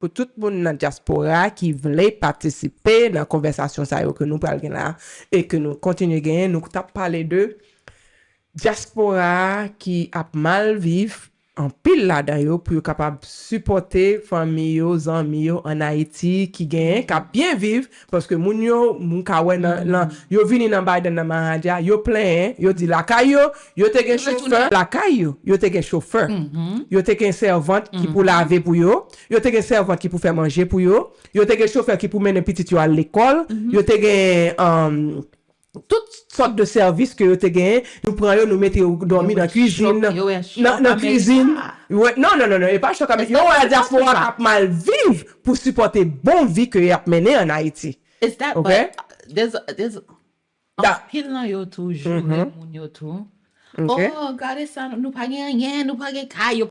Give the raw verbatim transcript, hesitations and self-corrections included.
pou tout moun nan dyaspora ki vle patisipe nan konvèsasyon sa yo ke nou pral gen la e ke nou kontinye genyen, nou t ap pale de dyaspora ki ap mal viv, anpil ladan yo pou yo kapab sipòte fanmi yo, zanmi yo ann Ayiti ki genyen, k ap byen viv, paske moun yo, moun ka wè nan, nan, yo vini nan Biden nan Mahadja, yo plenyen, yo di lakay yo, yo te gen chofè lakay yo, yo te gen chofè, yo te gen sèvant ki pou lave pou yo, yo te gen sèvant ki pou fè manje pou yo, yo te gen chofè ki pou mennen pitit yo al lekòl, yo te gen, um, tout sòt de sèvis ke yo te genyen, nou pran yo, nou mete yo dòmi nan kwizin, nan, nan kwizin. Non, non, non, non, e pa chòk a mete. Yo wè dyaspora k ap mal viv pou sipòte bon vi ke y ap mennen ann Ayiti. Is that, okay? But there's, there's, anpil nan yo tou, jure moun yo tou. Oh, gade sa, nou pa gen anyen, nou pa gen kay, yo